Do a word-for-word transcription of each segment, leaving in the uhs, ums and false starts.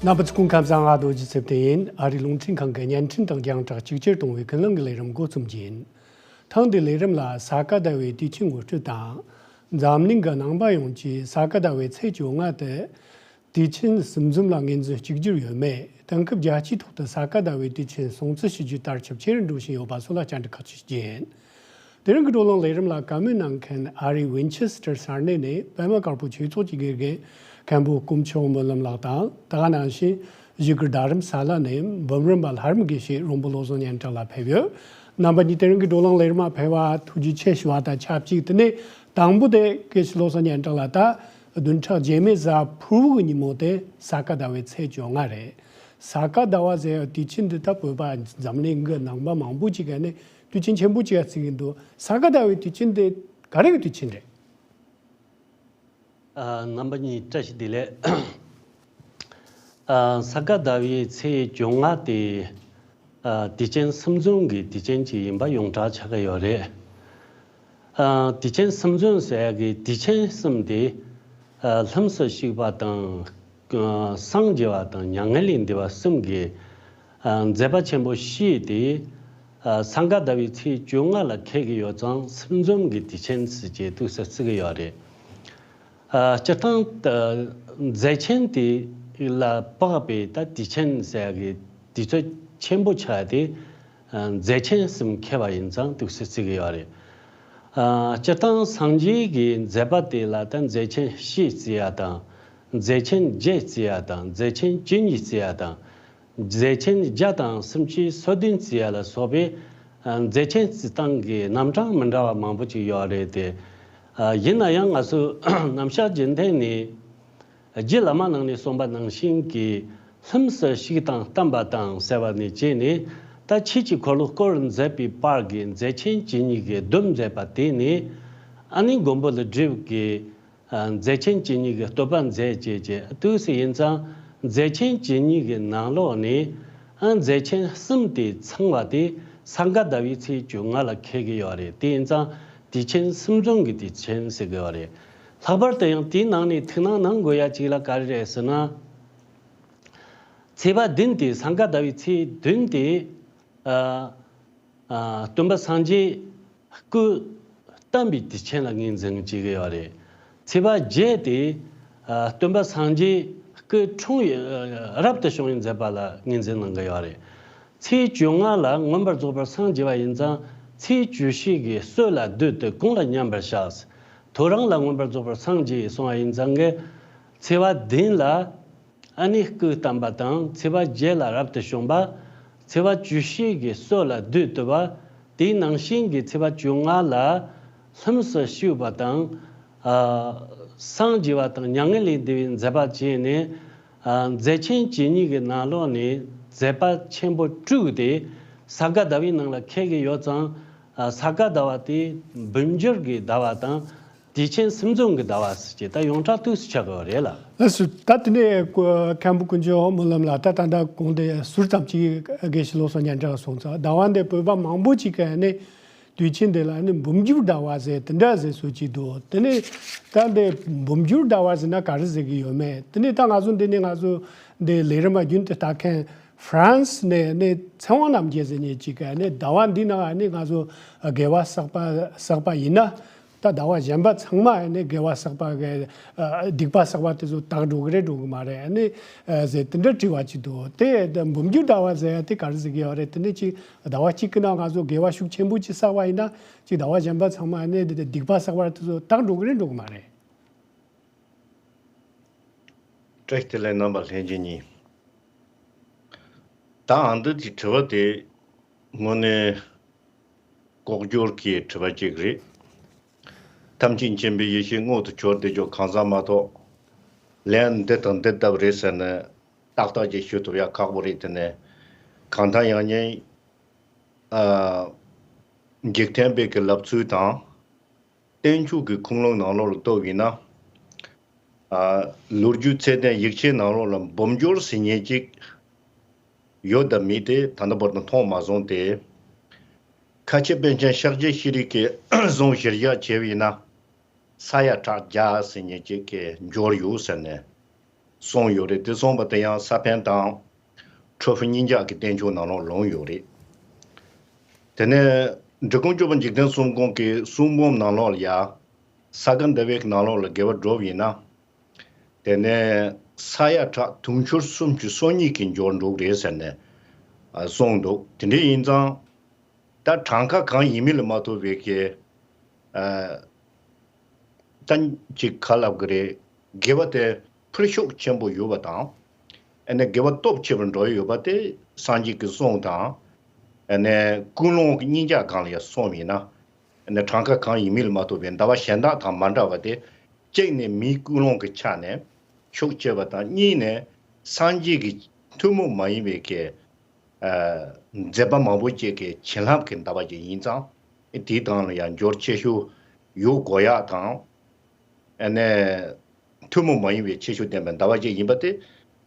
རྣམ་པ་ཚོ་སྐུ་ཁམས་བཟང་། ང་རྡོ་རྗེ་ཚེ་བརྟན་ཡིན། ཨ་རིའི་རླུང་འཕྲིན་ཁང་གི་བརྙན་འཕྲིན་དང་རྒྱང་བསྒྲགས་གཅིག་གྱུར་གཏོང་བའི་ཀུན་གླེང་གི་ལས་རིམ་འགོ་རྩོམ་རྒྱུ་ཡིན། ཐེངས་འདིའི་ལས་རིམ་ལ་ས་ག་ཟླ་བའི་དུས་ཆེན་ངོ་སྤྲོད་དང་། འཛམ་གླིང་གི་ནང་པ་ཡོངས་ཀྱིས་ས་ག་ཟླ་བའི་ཚེས་བཅོ་ལྔ་དེ་དུས་ཆེན་སིམ་འཛོམས་ལ་ངོས་འཛིན་གཅིག་གྱུར་ཡོད་མེད། དེང་སྐབས་རྒྱལ་སྤྱིའི་ཐོག་ཏུ་ས་ག་ཟླ་བའི་དུས་ཆེན་སྲུང་བརྩི་ཞུ་རྒྱུའི་དར་ཁྱབ་ཆེ་རུ་འགྲོ་བཞིན་ཡོད་པ་སོགས་ལ་བཅར་འདྲི་ཁག་ཅིག་བྱེད་རྒྱུ་ཡིན། དེ་རིང་གི་བགྲོ་གླེང་ལས་རིམ་ལ་བཀའ་མོལ་གནང་མཁན་ཨ་རིའི་ཝིན་ཆེ་སི་ཊར་ས་གནས་ནས་པད་མ་དཀར་པོ་ཆོས་ཚོགས་ཀྱི་དགེ་རྒན་མཁན་པོ་དཀོན་མཆོག་སྨོན་ལམ་ལགས་དང་། དེ་ག་ནང་བཞིན་བཞུགས་སྒར་རྡ་རམ་ས་ལ་ནས་འབུམ་རམས་པ་ལྷ་རམས་དགེ་བཤེས་རོང་པོ་བློ་བཟང་སྙན་གྲགས་ལགས་ཕེབས་ཡོད། རྣམ་པ་གཉིས་དེ་རིང་གི་བགྲོ་གླེང་ལས་རིམ་མ་ཕེབས་པར་ཐུགས་རྗེ་ཆེ་ཞུ་བ་དང་ཆབས་ཅིག་དེ་ནས་དང་པོ་དེ་དགེ་བཤེས་བློ་བཟང་སྙན་གྲགས་ལགས། ད་བདུན་ཕྲག་རྗེས་མའི་གཟའ་ཕུར་བུ་གི་ཉིན་མོ་དེ་ས་ག་ཟླ་བའི་ཚེས་བཅོ་ལྔ་རེད། ས་ག་ཟླ་བ་ཟེར་ཡ་དུས་ཆེན་འདི་ད་བོད་པ་འཛམ་གླིང་གི་ནང་པ་མང་པོ་ཅིག་ག་ནས་དུས་ཆེན་ཆེན་པོ་ཅིག་ཡ་བརྩི་གི་འདུག་ས་ག་ཟླ་བའི་དུས་ཆེན་དེ་ག་རེ་གི་དུས་ཆེན་རེད། ཨ། རྣམ་པ་གཉིས་བཀྲ་ཤིས་བདེ་ལེགས། ཨ། ས་ག་ཟླ་བའི་ཚེས་བཅོ་ལྔ་དེ། ཨ། དུས་ཆེན་སིམ་འཛོམས་ཀྱི་དུས་ཆེན་ཅིག་ཡིན་པ་ཡོངས་གྲགས་ཆགས་ཀྱི་ཡོད་རེད། ཨ། དུས་ཆེན་སིམ་འཛོམས་ཟེར་ཡ་གི་དུས་ཆེན་གསུམ་དེ། ཨ། ལྷུམས་སུ་ཞུགས་པ་དང་། ཨ། སངས་རྒྱས་པ་དང་མྱ་ངན་ལས་འདས་པ་གསུམ་གྱི། ཨ། མཛད་པ་ཆེན་པོ་བཞི་དེ། ཨ། ས་ག་ཟླ་བའི་ཚེས་བཅོ་ལྔ་ལ་འཁེལ་གྱི་ཡོད་ཙང་སིམ་འཛོམས་ཀྱི་དུས་ཆེན་ཟེར་གྱི་འདུག་ཟེར་བརྩི་གི་ཡོད་རེད། ཨ། སྤྱིར་བཏང་དུ་མཛད་ཆེན་དེ་ལ་དཔག་པའི་ད་དུས་ཆེན་ཟེར་ཡ་གི་དུས་ཚོད་ཆེན་པོ་ཆགས་ཏེ། ཨ། མཛད་ཆེན་གསུམ་འཁེལ་བ་ཡིན་ཙང་འདུག་ཟེར་བརྩི་གི་ཡོད་རེད། ཨ། སྤྱིར་བཏང་སངས་རྒྱས་ཀྱི་མཛད་པ་དེ་ལ་ད་མཛད་ཆེན་བཞི་བརྩི་ཡ་དང་། མཛད་ཆེན་བརྒྱད་བརྩི་ཡ་དང་། མཛད་ཆེན་བཅུ་གཉིས་བརྩི་ཡ་དང་། མཛད་ཆེན་བརྒྱ་དང་སུམ་ཅུ་སོ་བདུན་བརྩི་ཡ་ལ་སོགས་པའི་མཛད་ཆེན་བརྩི་སྟངས་ཀྱི་རྣམ་གྲངས་མི་འདྲ་བ་མང་པོ་ཅིག་ཡོད་རེད་དེ། ཡིན་ན་ཡང་ང་ཚོས་རྣམ་གཞག་རྒྱུན་ལྡན་ནས་རྗེ་བླ་མ་རྣམས་ནས་གསུངས་པ་ནང་བཞིན་གྱི་ལྷུམས་སུ་ཞུགས་དང་བལྟམས་པ་དང་ཟེར་བ་ནས་བྱས་ནས། ད་ཆོས་ཀྱི་འཁོར་ལོ་བསྐོར་མཛད་པའི་བར་གྱི་མཛད་ཆེན་བཅུ་གཉིས་ཀྱི་སྡོམ་མཛད་པ་དེ་ནི། ཨ་ནི་མགོན་པོ་ཀླུ་སྒྲུབ་ཀྱིས། ཨ། མཛད་ཆེན་བཅུ་གཉིས་ཀྱི་བསྟོད་པ་མཛད་ཅེས་ཀྱི་དུས་སུ་ཡིན་ཙང་། མཛད་ཆེན་བཅུ་གཉིས་ཀྱི་ནང་ལོགས་ནས། ཨ། མཛད་ཆེན་གསུམ་དེ་ཚང་བ་དེ་ས་ག་ཟླ་བའི་ཚེས་བཅོ་ལྔ་ལ་འཁེལ་གྱི་ཡོད་རེད། དེ་ཡིན་ཙང་དུས་ཆེན་སིམ་འཛོམས་ཀྱི་དུས་ཆེན་ཟེར་གྱི་ཡོད་རེད། ལྷག་པར་དུ་ཡང་དེའི་ནང་ནས་ཐུགས་སྣང་གནང་དགོས་ཡ་གཅིག་ལ་ག་རེ་རེད་ཟེར་ན། ཚེས་པ་བདུན་དེ། ས་ག་ཟླ་བའི་ཚེས་བདུན་དེ། ཨ། ཨ། སྟོན་པ་སངས་རྒྱས་སྐུ་བལྟམས་པའི་དུས་ཆེན་ལ་ངོས་འཛིན་བྱེད་ཀྱི་ཡོད་རེད། ཚེས་པ་བརྒྱད་དེ། ཨ། སྟོན་པ་སངས་རྒྱས་སྐུ་འཁྲུངས་ཡུལ་རབ་ཏུ་བྱུང་བའི་མཛད་པ་ལ་ངོས་འཛིན་གནང་གི་ཡོད་རེད། ཚེས་བཅོ་ལྔ་ལ་མངོན་པར་རྫོགས་པར་སངས་རྒྱས་པ་ཡིན་ཙང་། ཚེས་བཅུ་བཞི་གི་སྲོད་ལ་བདུད་དེ་གང་ལ་མཉམ་པར་བཞག་ཐོ་རངས་ལ་མངོན་པར་རྫོགས་པར་སངས་རྒྱས་གསུངས་པ་ཡིན་ཙང་གི། ཚེས་པ་བདུན་ལ། ཨ་ནི་སྐུ་བལྟམས་པ་དང་། ཚེས་པ་བརྒྱད་ལ་རབ་ཏུ་བྱུང་བ། ཚེས་པ་བཅུ་བཞི་གི་སྲོད་ལ་བདུད་བཏུལ་བ། དེའི་ནང་བཞིན་གྱི་ཚེས་པ་བཅོ་ལྔ་ལ་ལྷུམས་སུ་ཞུགས་པ་དང་། ཨ། སངས་རྒྱས་པ་དང་མྱ་ངན་ལས་འདས་པའི་མཛད་པ་བྱས་ནས། ཨ། མཛད་ཆེན་བཅུ་གཉིས་ཀྱི་ནང་ལོགས་ནས་མཛད་པ་ཆེན་པོ་དྲུག་དེ་ས་ག་ཟླ་བའི་ནང་ལ་འཁེལ་གྱི་ཡོད་ཙང་། ཨ། ས་ག་ཟླ་བ་དེ་འབུམ་འགྱུར་གྱི་ཟླ་བ་དང་། དུས་ཆེན་སིམ་འཛོམས་ཀྱི་ཟླ་བ་ཟེར་གྱི་ད་ཡོངས་གྲགས་འདུག་སེ་ཆགས་ཀྱི་ཡོད་རེད་ལ། ལགས་སོ། ད་དེ་ནས་ཀོ་མཁན་པོ་དཀོན་མཆོག་སྨོན་ལམ་ལགས། ད་ད་ལྟ་གོང་དེ་ཟུར་ཙམ་ཅིག་དགེ་བཤེས་བློ་བཟང་སྙན་གྲགས་གསུངས་ཚར། ཟླ་བ་འདི་བོད་པ་མང་པོ་ཅིག་གིས་ནི་དུས་ཆེན་འདི་ལ་ནི་འབུམ་འགྱུར་ཟླ་བ་ཟེར་དེ་འདྲ་ཟེར་སྲོལ་ཅིག་འདུག་དེ་ནས་ད་འདི་འབུམ་འགྱུར་ཟླ་བ་ཟེར་ན་ག་རེ་ཟེར་གྱི་ཡོད་མེད། དེ་ནས་ད་ང་ཚོ་འདི་ནས་ང་ཚོ་འདི་ལས་རིམ་མ་རྒྱུན་དུ་ལྟ་མཁན་ཧྥ་རན་སི་ནས་ནི་ཚེ་དབང་རྣམ་རྒྱལ་ཟེར་མཁན་ཅིག་གིས་ནི་ཟླ་བ་འདི་ནང་ནི་ང་ཚོ་དགེ་བ་བསགས་པ་བསགས་པ་ཡིན་ན། ད་ཟླ་བ་གཞན་པ་ཚང་མ་ནི་དགེ་བ་བསགས་པ་གི། ཨ། སྡིག་པ་བསགས་པ་དེ་ཚོ་དག་འགྲོ་གི་རེད་འགྲོ་གི་མ་རེད། ཨ་ནི། ཨ། ཟེར་དེ་འདྲ་དྲི་བ་ཅིག་འདུག་དེ་འབུམ་འགྱུར་ཟླ་བ་ཟེར་ཡ་དེ་ག་རེ་ཟེར་གི་ཡོད་རེད། དེ་ནི་ཅིག་ཟླ་བ་གཅིག་གི་ནང་ང་ཚོ་དགེ་བ་ཤུགས་ཆེན་པོ་ཅིག་བསགས་པ་ཡིན་ན། ཅིག་ཟླ་བ་གཞན་པ་ཚང་མ་ནི་སྡིག་པ་བསགས་པ་དེ་ཚོ་དག་འགྲོ་གི་རེད་འགྲོ་གི་མ་རེད། བཀྲ་ཤིས་བདེ་ལེགས། རྣམ་པ་ལྷན་རྒྱས་གཉིས། ད་ཨ་འདི་གི་དྲི་བ་དེ་དངོས་གནས་ལྐོག་གྱུར་གྱི་དྲི་བ་ཅིག་རེད། ཐམས་ཅད་མཁྱེན་པའི་ཡེ་ཤེས་མངོན་དུ་གྱུར་ཏེ་ཆོག་གང་ཟག་མ་གཏོགས། ལན་འདི་དང་འདི་ལྟ་བུ་རེད་ཟེར་ནས་ཏག་ཏག་ཅིག་ཞུ་ཐུབ་ཡ་ཁག་པོ་རེད། དེ་ནས་གང་ལྟར་ཡང་སྙིང་། ཨ། འཇིག་རྟེན་པའི་གི་ལབ་ཚུལ་དང་། བསྟན་བཅོས་ཀྱི་ཁུངས་ལུང་ནང་ལོགས་ལ་ལྟོས་པ་ཡིན་ན། ཨ། ལོ་རྒྱུས་ཚད་ལྡན་ཡིག་ཆའི་ནང་ལོགས་ལ་འབུམ་འགྱུར་ཟེར་མཁན་ཅིག་ཡོད་དམ་མེད་དེ་ད་ལྟ་བར་དུ་མཐོང་མ་སོང་སྟེ། ཁ་ཆེ་པཎ་ཆེན་ཤཱཀྱ་ཤྲཱི་གིས་གསུང་གཞིར་བཞག་བྱས་པ་ཡིན་ན། ས་ཡ་ཕྲག་བརྒྱ་ཟེར་མཁན་ཅིག་གི་འབྱོར་ཡོད་ཟེར་ནས། གསུངས་ཡོད་རེད། དེ་གསུངས་པ་དེ་ཡང་ས་པཎ་དང་ཁྲོ་ཕུ་གཉིས་ཆ་གི་བསྟན་བཅོས་ནང་ལོགས་ལོངས་ཡོད་རེད། དེ་ནས་འབྲི་གུང་སྐྱོབ་པ་འཇིག་རྟེན་གསུམ་མགོན་གྱི་གསུང་འབུམ་ནང་ལོགས་ལ་ཡ། ས་ག་ཟླ་བའི་ནང་ལོགས་ལ་དགེ་བ་སྒྲུབ་ཡིན་ན། དེ་ནས་ས་ཡ་བྲག་དུང་ཕྱུར་སུམ་ཅུ་སོ་གཉིས་ཀྱི་འབྱོར་འགྲོ་གི་རེད་ཟེར་ནས་ཨ་གསུངས་འདུག་དེ་འདྲ་ཡིན་ཙང་ད་གྲངས་ཀ་གང་ཡིན་མིན་ལ་མ་ལྟོས་པའི་གི་ཨ་ད་ཅིག་ག་ལབ་གི་རེད། དགེ་བ་དེ་ཕུལ་ཤུགས་ཆེན་པོ་ཡོད་པ་དང་། ཨ་ནི་དགེ་བ་སྟོབས་ཆེ་བར་འགྲོ་ཡི་ཡོད་པ་དེ་སངས་རྒྱས་ཀྱི་གསུང་དང་། ཨ་ནི་ཀུན་སློང་གི་གཉིས་ཆ་སྒང་ལ་ཡང་སོང་ཡིན་ན། ཨ་ནི་གྲངས་ཀ་གང་ཡིན་མིན་ལ་མ་ལྟོས་པའི་ཟླ་བ་གཞན་དག་དང་མ་འདྲ་བ་དེ། གཅིག་ནས་མིའི་ཀུན་སློང་གི་ཆ་ནས་ཤུགས་ཆེ་བ་དང་། གཉིས་ནས་སངས་རྒྱས་ཀྱི་ཐུན་མོང་མ་ཡིན་པའི་གི་ཨ་མཛད་པ་མང་པོ་ཅིག་གི་བྱིན་རླབས་ཀྱི་ཟླ་བ་ཅིག་ཡིན་ཙང་། དེའི་སྟེང་ལ་ཡང་འབྱོར་ཆེ་ཤོས་ཡོད་དགོས་ཡག་དང་། ཨ་ནི་ཐུན་མོང་མ་ཡིན་པའི་ཁྱད་ཆོས་ལྡན་པའི་ཟླ་བ་ཅིག་ཡིན་པ་དེ་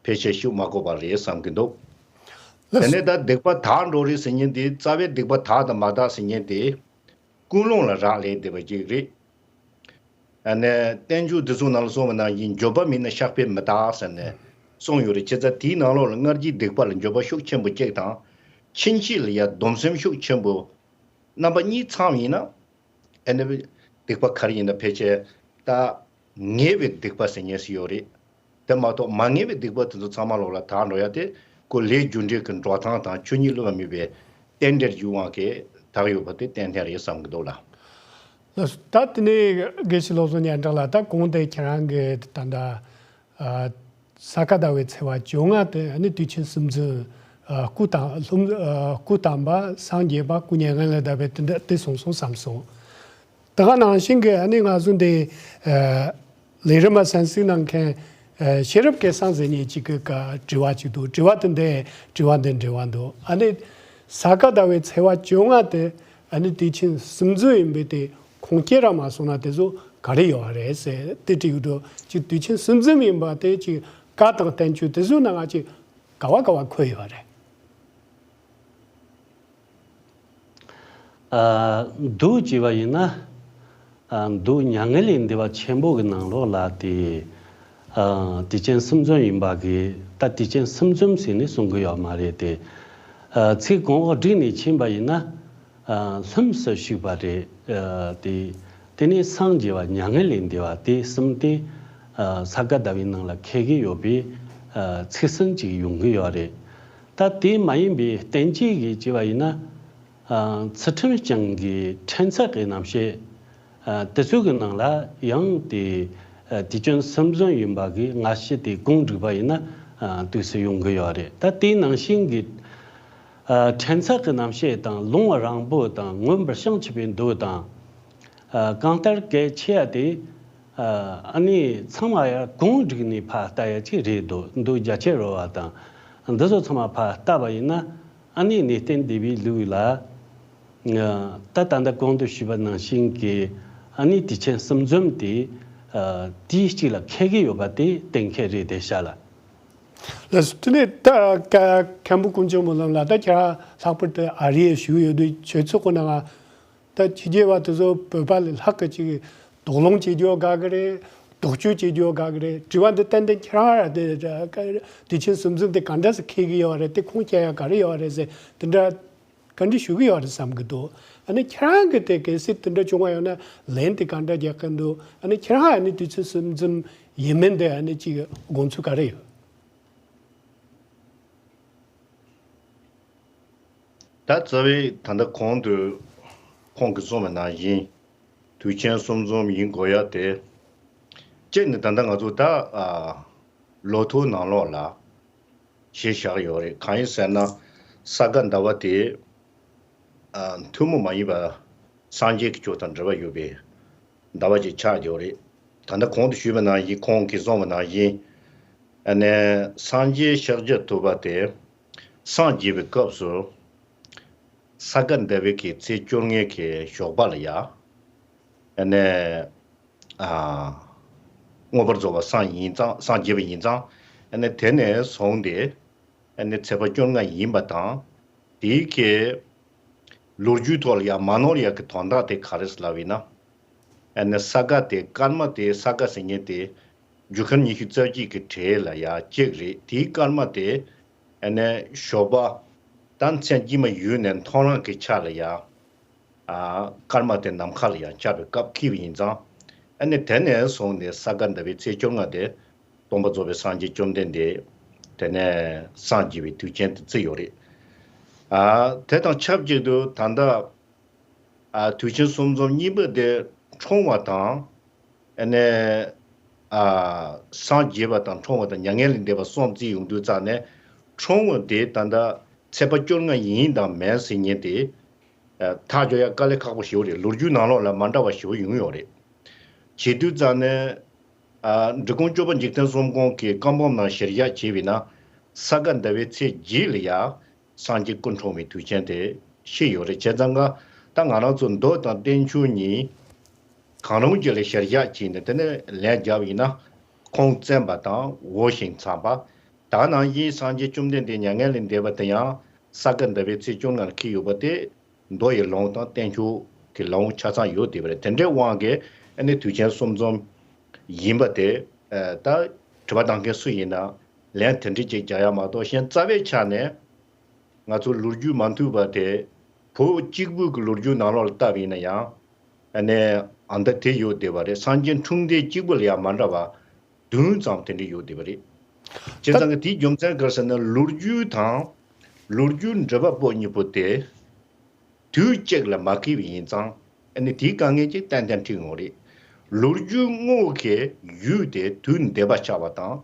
ཕལ་ཆེར་ཤོད་མ་དགོས་པ་རེད་བསམ་གྱི་འདུག་དེ་ནས་ད་སྡིག་པ་དག་འགྲོ་རེད་ཟེར་མཁན་དེ། རྩ་བའི་སྡིག་པ་དག་དང་མ་དག་ཟེར་མཁན་དེ་ཀུན་སློང་ལ་རག་ལས་བསྡད་པ་ཅིག་རེད། ཨ་ནི་བསྟན་བཅོས་དེ་ཚོ་ནང་ལ་གསུངས་པ་ནང་བཞིན་འགྱོད་པ་མེད་ན་བཤགས་པས་མི་དག་ཟེར་ནས་གསུངས་ཡོད་རེད། བྱས་ཙང་དེའི་ནང་ལོགས་ལ་སྔར་གྱི་སྡིག་པ་ལ་འགྱོད་པ་ཤུགས་ཆེན་པོ་གཅིག་དང་། ཕྱིན་ཆད་ལ་ཡང་སྡོམ་སེམས་ཤུགས་ཆེན་པོ། རྣམ་པ་གཉིས་ཚང་བ་ཡིན་ན། ཨ་ནི་སྡིག་པ་ག་རེ་ཡིན་ན་ཕལ་ཆེར་ད་ངེས་པའི་སྡིག་པ་ཟེར་མཁན་ཞིག་ཡོད་རེད། དེ་མ་གཏོགས་མ་ངེས་པའི་སྡིག་པ་དེ་ཚོ་ཚང་མ་ལོག་ལ་དག་འགྲོ་ཡ་དེ། ཁོ་ལས་རྒྱུ་འབྲས་ཀྱི་འགྲོ་སྟངས་དང་ཆོས་ཉིད་བསླུ་བ་མེད་པའི་རྟེན་འབྲེལ་གྱི་དབང་གིས་དག་ཡོད་པ་དེ་ཏན་ཏན་རེད་བསམ་གྱི་འདུག་ལ། ལགས་སོ། ད་དེ་ནས་དགེ་བཤེས་བློ་བཟང་སྙན་གྲགས་ལགས། ད་གོང་དེ་ཁྱེད་རང་གིས་ད་ལྟ་ཨ་ས་ག་ཟླ་བའི་ཚེས་པ་བཅོ་ལྔ་དེ་ཨ་ནི་དུས་ཆེན་གསུམ་འཛོམས་ཨ་སྐུ་བལྟམས་ལྷུམས་ཨ་སྐུ་བལྟམས་པ། སངས་རྒྱས་པ། སྐུ་མྱ་ངན་ལས་འདས་པའི་དེ་འདྲ་དེ་སོང་སོང་བསམ་སོང་། ད་ག་ནང་བཞིན་གྱི་ཨ་ནི་ང་ཚོ་འདི་ཨ་ལས་རིམ་མ་གསན་གཟིགས་གནང་མཁན་ཨ་ཤེས་རབ་སྐལ་བཟང་ཟེར་མཁན་ཅིག་གི་ཀ་དྲི་བ་ཅིག་འདུག་དྲི་བ་དེ་འདི་དྲི་བ་འདི་འབྲེལ་བ་འདུག་ཨ་ནི་ས་ག་ཟླ་བའི་ཚེས་པ་བཅོ་ལྔ་དེ་ཨ་ནི་དུས་ཆེན་གསུམ་འཛོམས་ཡིན་པའི་དེ་ཁུངས་སྐྱེལ་ར་མ་སོང་ན་དེ་ཚོ་ག་རེ་ཡོད་རེད་ཟེར་དེ་དྲི་གི་འདུག་ཅིག་དུས་ཆེན་གསུམ་འཛོམས་ཡིན་པ་དེ་ཅིག་བཀའ་དང་བསྟན་བཅོས་དེ་ཚོའི་ནང་ང་ཅིག་ག་བ་ག་བ་འཁོད་ཡོད་རེད། ཨ་མདོ་བྱས་པ་ཡིན་ན། ཨ་མདོ་མྱ་ངན་ལས་འདས་པ་ཆེན་པོ་གི་ནང་ལོགས་ལ་དེ་ཨ་དུས་ཆེན་གསུམ་འཛོམས་ཡིན་པ་གི། ད་དུས་ཆེན་གསུམ་འཛོམས་ཟེར་ནས་གསུང་གི་ཡོད་མ་རེད་དེ། ཨ་ཚིག་གོང་འོག་བསྒྲིགས་ནས་ཕྱིན་པ་ཡིན་ན། ཨ་ལྷུམས་སུ་ཞུགས་པ་རེད། ཨ་དེ་དེ་ནས་སངས་རྒྱས་པ། མྱ་ངན་ལས་འདས་པ། དེ་གསུམ་དེ་ཨ་ས་ག་ཟླ་བའི་ནང་ལ་འཁེལ་གྱི་ཡོད་པའི་ཨ་ཚིག་ཟིན་ཅིག་ཡོང་གི་ཡོད་རེད། ད་དེ་མ་ཡིན་པའི་བསྟན་བཅོས་ཀྱི་བྱས་པ་ཡིན་ན། ཨ་ཚུལ་ཁྲིམས་བསྐྱངས་ཀྱི་ཕྲན་ཚེགས་ཀྱི་རྣམ་བཤད། ཨ་དེ་ཚོ་གི་ནང་ལ་ཡང་དེ་ཨ་དུས་ཆེན་གསུམ་འཛོམས་ཡིན་པ་གི་སྔ་ཕྱི་དེ་གུང་བསྒྲིགས་པ་ཡིན་ན། ཨ་དུས་སུ་ཡོང་གི་ཡོད་རེད། ད་དེའི་ནང་བཞིན་གྱི་ཨ་ཕྲན་ཚེགས་ཀྱི་རྣམ་བཤད་དང་། ལུང་བ་རིང་པོ་དང་། མངོན་པར་བྱང་ཆུབ་པའི་མདོ་དང་། ཨ་གང་ལྟར་གལ་ཆེ་ཡ་དེ། ཨ་ཨ་ནི་ཚང་མ་ཡར་གུང་བསྒྲིགས་ནས་ཕར་ལྟ་ཡ་ཅིག་རེད་འདུག་མདོ་རྒྱ་ཆེར་རོལ་པ་དང་། འདི་ཚོ་ཚང་མ་ཕར་ལྟ་བ་ཡིན་ན། ཨ་ནི་གནས་བརྟན་སྡེ་པའི་ལུགས་ལ། ཨ་ད་ད་ལྟ་གོང་དུ་ཞུས་པ་ནང་བཞིན་གྱི་ཨ་ནི་དུས་ཆེན་གསུམ་འཛོམས་དེ་ཨ་དུས་གཅིག་ལ་འཁེལ་གྱི་ཡོད་པ་དེ་གཏན་འཁེལ་རེད་དེ་ཤ་ལ། ལགས་སོ། དེ་ནས་ད་ཀ་མཁན་པོ་ཀུན་མཁྱེན་སྨོན་ལམ་ལགས། ད་ཁྱེད་རང་ལྷག་པར་དུ་ཨ་རིར་བཞུགས་ཡོད་དུས་ཆོས་ཚོགས་ཁོ་ན་ང་ད་ཕྱི་རྒྱལ་བ་དེ་ཚོ་བོད་པ་ལས་ལྷག་གི་ཅིག་དོགས་སློང་བྱེད་རྒྱུ་དགའ་གི་རེད། དོགས་གཅོད་བྱེད་རྒྱུ་དགའ་གི་རེད། དྲི་བ་འདི་ཏན་ཏན་ཁྱེད་རང་ར་དེ་དུས་ཆེན་གསུམ་འཛོམས་དེ་ག་འདྲ་སེ་འཁེལ་གི་ཡོད་རེད། དེ་ཁུངས་སྐྱེལ་ཡ་ག་རེ་ཡོད་རེད་ཟེར་དེ་འདྲ་བཀའ་འདྲི་ཞུ་གི་ཡོད་རེད་བསམ་གི་འདུག་ཨ་ནི་ཁྱེད་རང་གི་དེ་གལ་སྲིད་དེ་འདྲ་བྱུང་བ་ཡོད་ན་ལན་དེ་ག་འདྲ་རྒྱག་གི་འདུག་ཨ་ནི་ཁྱེད་རང་ཨ་ནི་དུས་ཚོད་གསུམ་འཛོམས་ཡིན་མིན་དེ་ཨ་ནི་ཅིག་དགོངས་ཚུལ་ག་རེ་ཡོད། ད་རྩ་བའི་ད་ལྟ་གོང་དུ་ཁོང་གིས་གསུངས་པ་ནང་བཞིན་དུས་ཆེན་གསུམ་འཛོམས་ཡིན་དགོས་ཡ་དེ། གཅིག་ནི་ད་ལྟ་ང་ཚོ་ད་ཨ་ལོ་ཐོའི་ནང་ལོགས་ལ། ཞེས་བཞག་ཡོད་རེད། གང་ཡིན་ཟེར་ན། ས་ག་ཟླ་བ་དེ་ཨ་ཐུན་མོང་མ་ཡིན་པ་སངས་རྒྱས་ཀྱི་ཆོས་དང་འབྲེལ་བ་ཡོད་པའི་ཟླ་བ་ཅིག་ཆགས་ཡོད་རེད། ད་ལྟ་གོང་དུ་ཞུས་པ་ནང་བཞིན། ཁོང་གིས་གསུངས་པ་ནང་བཞིན། ཨ་ནི་སངས་རྒྱས་ཤཱཀྱ་ཐུབ་པ་དེ་སངས་རྒྱས་པའི་སྐབས་སུ་ས་ག་ཟླ་བའི་གི་ཚེས་བཅོ་ལྔའི་གི་ཞོགས་པ་ལ་ཡ། ཨ་ནི། ཨ་མངོན་པར་རྫོགས་པར་སངས་ཡིན་ཙང་། སངས་རྒྱས་པ་ཡིན་ཙང་། ཨ་ནི་དེ་ནས་བཟུང་སྟེ་ཨ་ནི་ཚེས་པ་བཅོ་ལྔ་ཡིན་པ་དང་། དེའི་གི་ལོ་རྒྱུས་ཐོག་ལ་ཡང་མ་ནོར་ཡག་གི་དོན་དག་དེ་ག་རེ་ཟེར་ལབ་ཡིན་ན། ཨ་ནི་ས་ག་དེ། སྐར་མ་དེ་ས་ག་ཟེར་མཁན་དེ་ རྒྱུ་སྐར་ཉི་ཤུ་རྩ་གཅིག་གི་གྲས་ལ་ཡ་གཅིག་རེད། དེའི་སྐར་མ་དེ་ཨ་ནི་ཞོགས་པ་ད་མཚན་དཀྱིལ་མ་ཡོལ་ནས་མཐོང་རང་གི་ཆ་ལ་ཡ། ཨ་སྐར་མ་དེ་ནམ་མཁའ་ལ་ཡང་ཆགས་པའི་སྐབས་འཁེལ་བ་ཡིན་ཙང་། ཨ་ནི་དེ་ནས་བཟུང་ནས་ས་ག་ཟླ་བའི་ཚེས་བཅོ་ལྔ་དེ་སྟོན་པ་རྫོགས་པའི་སངས་རྒྱས་བཅོམ་ལྡན་འདས་དེ་ནས་སངས་རྒྱས་པའི་དུས་ཆེན་དུ་བརྩི་ཡོད་རེད། ཨ་དེ་དང་ཆབས་ཅིག་ཏུ་ད་ལྟ་ཨ་དུས་ཆེན་གསུམ་འཛོམས་གཉིས་པ་དེ་འཁྲུངས་པ་དང་། ཨ་ནི་ཨ་སངས་རྒྱས་པ་དང་འཁྲུངས་པ་དང་མྱ་ངན་ལས་འདས་པ་གསུམ་བརྩིས་ཡོང་དུས་ཙང་ནས། འཁྲུངས་པ་དེ་ད་ལྟ་ཚེས་པ་བཅོ་ལྔ་ཡིན་དང་མིན་ཟེར་མཁན་དེ། ཨ་ཐག་གཅོད་ཡ་དཀའ་ལས་ཁག་པོ་ཞེ་པོ་རེད། ལོ་རྒྱུས་ནང་ལོགས་ལ་མ་འདྲ་བ་ཞེ་པོ་ཡོང་ཡོད་རེད། བྱེད་དུས་ཙང་ནས། ཨ་འབྲི་གུང་སྐྱོབ་པ་འཇིག་རྟེན་གསུམ་མགོན་གྱི་བཀའ་འབུམ་ནང་གཞིར་བཞག་བྱས་པ་ཡིན་ན། ས་ག་ཟླ་བའི་ཚེས་བརྒྱད་ལ་ཡ་སངས་རྒྱས་སྐུ་འཁྲུངས་པའི་དུས་ཆེན་དེ་བཤད་ཡོད་རེད། བྱས་ཙང་ཀ་ད་ང་རང་ཚོ་མདོ་དང་བསྟན་བཅོས་གཉིས་གང་རུང་གཅིག་ལ་གཞིར་བཞག་བྱས་ནས་དེ་ནས་ལན་བརྒྱབ་པ་ཡིན་ན། ཁུངས་བཙན་པ་དང་འོས་ཤིང་འཚམས་པ། ད་ནང་བཞིན་སངས་རྒྱས་བཅོམ་ལྡན་འདས་མྱ་ངན་ལས་འདས་པ་དེ་ཡང་ས་ག་ཟླ་བའི་ཚེས་བཅོ་ལྔ་ལ་འཁེལ་ཡོད་པ་དེ། མདོ་ཡི་ལུང་དང་བསྟན་བཅོས་ཀྱི་ལུང་ཆ་ཚང་ཡོད་བསྡད་པ་རེད། དེ་འདྲའི་དབང་གིས་ཨ་ནི་དུས་ཆེན་གསུམ་འཛོམས་ཡིན་པ་དེ། ཨ་ད་དྲི་བ་བཏང་མཁན་སུ་ཡིན་ན་ལན་དེ་འདྲ་ཅིག་རྒྱག་ཡ་མ་གཏོགས། གཞན་རྩ་བའི་ཆ་ནས་ང་ཚོ་ལོ་རྒྱུས་མ་མཐུན་པ་དེ་བོད་གཅིག་པུ་གི་ལོ་རྒྱུས་ནང་ལོགས་ལ་བལྟས་པ་ཡིན་ན་ཡང་། ཨ་ནི་ཨ་མདའ་དེ་ཡོད་བསྡད་པ་རེད། སངས་རྒྱས་འཁྲུངས་ཟླ་གཅིག་པུ་ལ་ཡང་མ་འདྲ་བ་བདུན་ཙམ་དེ་འདྲ་ཡོད་བསྡད་པ་རེད། བྱས་ཙང་གི་དེའི་རྒྱུ་མཚན་ག་རེ་ཟེར་ན། ལོ་རྒྱུས་དང་ལོ་རྒྱུས་འབྲི་བ་པོ་གཉིས་པོ་དེ་དུས་གཅིག་ལ་མ་འཁེལ་བ་ཡིན་ཙང་། ཨ་ནི་དེའི་དཀའ་ངལ་ཅིག་ཏན་ཏན་འཕྲད་ཡོང་རེད། ལོ་རྒྱུས་དངོས་ཀྱི་ཡུལ་དེ་དུས་འདས་པ་ཆགས་པ་དང་།